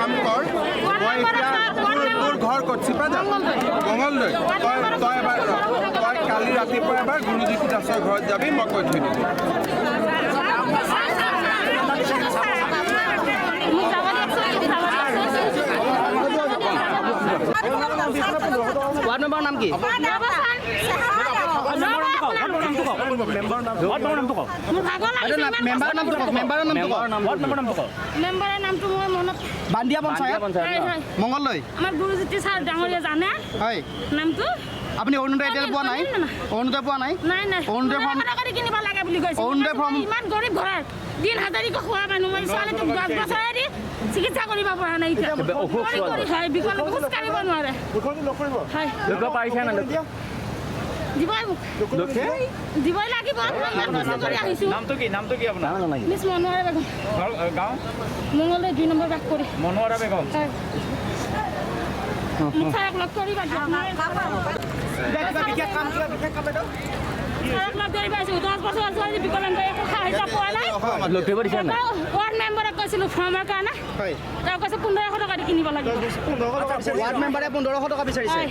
কাম কৰ, মই এতিয়া তোৰ ঘৰ ক'ত? চিপাঝাৰ, মঙলদৈ। তই এবাৰ, তই কালি ৰাতিপুৱা এবাৰ গুৰুজ্যোতি দাসৰ ঘৰত যাবি, মই কৈ থৈ দিম। মোক যাব দিয়কচোন, যাব দিয়কচোন। ৱাৰ্ড মেম্বাৰৰ নাম কি? মোৰ ভাগৰ লাগিছে ইমান। মেম্বাৰৰ নামটো কওক, মেম্বাৰৰ নামটো কওক। মেম্বাৰৰ নামটো মই মনত বান্দিয়া পঞ্চায়ত। হয়। মঙলদৈ। আমাৰ গুৰুজ্যোতি ছাৰ ডাঙৰীয়া জানে হয়। নামটো। আপুনি অৰুণোদয় এতিয়ালৈ পোৱা নাই? অৰুণোদয় পোৱা নাই? নাই। অৰুণোদয় ফৰ্ম 1500 টকা দি কিনিব লাগে বুলি কৈছে। অৰুণোদয় ফৰ্ম ইমান গৰীব ঘৰৰ, দিন হাজাৰিকৈ খোৱা মানুহ মই। ছোৱালীটোক 10 বছৰেদি চিকিৎসা কৰিব পৰা নাই এতিয়া। কৰি হয়, বিকলাংগ, খোজ কাঢ়িব নোৱাৰে। হয়। দিবই, মোক দিবই লাগিব। মই ইমান কষ্ট কৰি আহিছোঁ। নামটো কি? নামটো কি আপোনাৰ? মিছ মনোৱাৰা বেগম। ঘৰ, গাঁও? মঙলদৈ 2 নম্বৰ বাস কৰি। মনোৱাৰা বেগম। হয়। মোক ছাৰক লগ কৰিবা দিয়ক। কিবা বিশেষ কাম, কিবা বিশেষ কাম বাইদেউ? ছাৰক লগ ধৰিব আহিছোঁ। 10 বছৰ ছোৱালী বিকলাংগ, একো সাহায্য পোৱা নাই। লগ ধৰিব দিছে নাই? এবাৰ ৱাৰ্ড মেম্বাৰক কৈছিলোঁ ফৰ্মৰ কাৰণে। তেওঁ কৈছে 1500 টকা দি কিনিব লাগিব। ৱাৰ্ড মেম্বাৰে 1500 টকা বিচাৰিছে? হয়।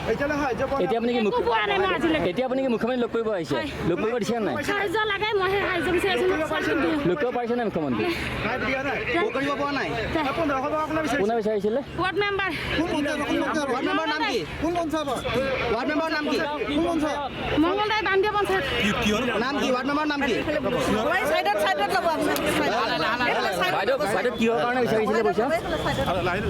এতিয়া আপুনি কি একো মুখ্য পোৱা নাই মই আজিলৈকে। এতিয়া আপুনি কি মুখ্যমন্ত্ৰী লগ কৰিব আহিছে? হয়। লগ কৰিব দিছে নাই? সাহায্য লাগে, মই সেই সাহায্য বিচাৰি আছোঁ। মোক ছোৱালীটোক দিওঁ। লগ কৰিব পাৰিছে নাই মুখ্যমন্ত্ৰী? লগ কৰিব পোৱা নাই। কোনে বিচাৰিছিলে? Ward member. Ward মেম্বাৰৰ নাম কি? ৱাৰ্ড মেম্বাৰৰ নাম কি? মংগলদৈ বান্দিয়া পঞ্চায়ত। নাম কি? ৱাৰ্ড মেম্বাৰৰ নাম কি? চাইডত চাইডত ল'ব আপুনি। বাইদেউ, বাইদেউ, কিহৰ কাৰণে বিচাৰিছিলে পইচা? চাইডত।